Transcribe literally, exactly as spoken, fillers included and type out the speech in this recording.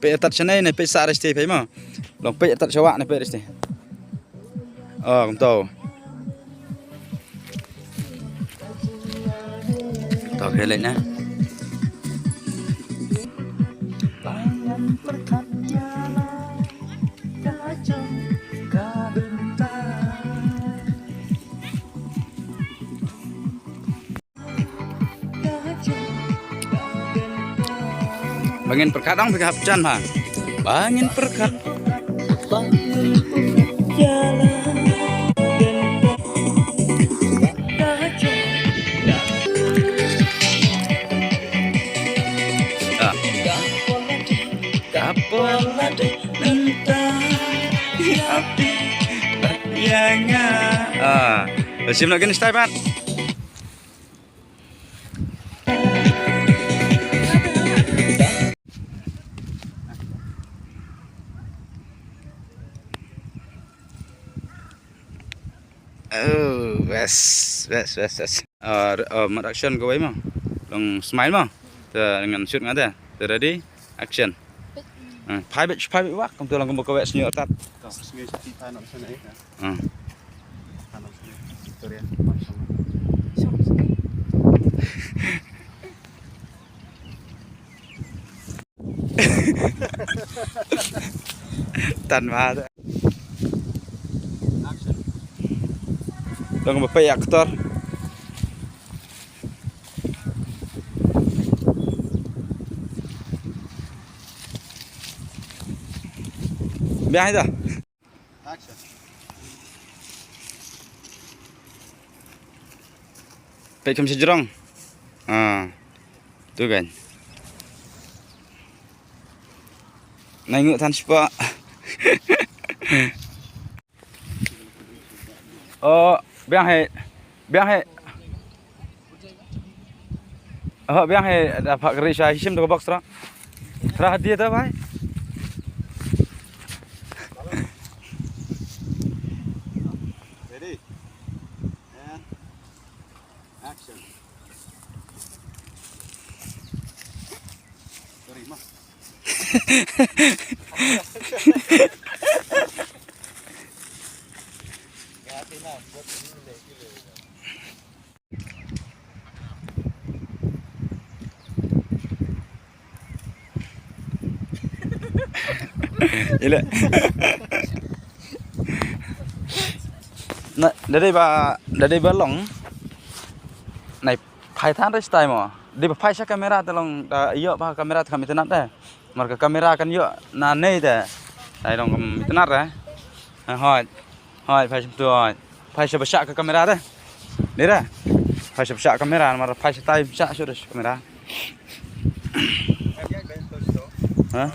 Peit tat shane ne peit sa resti peit mo. Long peit tat shawa ne peit resti. Oh, kumto. Tau peit leh na. Ba ngin pyrkhat dang pyrkhat jan ha. Ba ngin pyrkhat. Ah. Ah. Sim lagi ni style, Pat. Oh, best, best, best, best. Uh, uh, mat action kawei mo. Long smile mo. Te ngan shoot nga te. Te ready, action. Uh, phai bit, phai bit wak. Kumto long kumba kawei snior tat. Hmm. Tan ba. Dang ba pay actor. Biang ito. Peit kum sha jrong. Ah. Tu kan. Nai ngut than spah. Oh, biang he. Biang he. Oh, biang he, da phak ri sha hishim to box tra. Tra hadi to bhai. Ready? And action. Sorry, ma. Ila. Na, da dei ba, da dei ba long. Nai phai than re stai mo. Dei ba phai sha kamera te long, da ïoh ba kamera te kam itynnad te. Mar ka kamera kan ïoh na nei te. Dei long kam itynnad re. Ha, hoi. Hoi, phai shim tu hoi. Phai sha ba shah ka kamera te. Dei re. Phai sha ba shah kamera, mar phai sha tai ba shah shuh re kamera. Ha?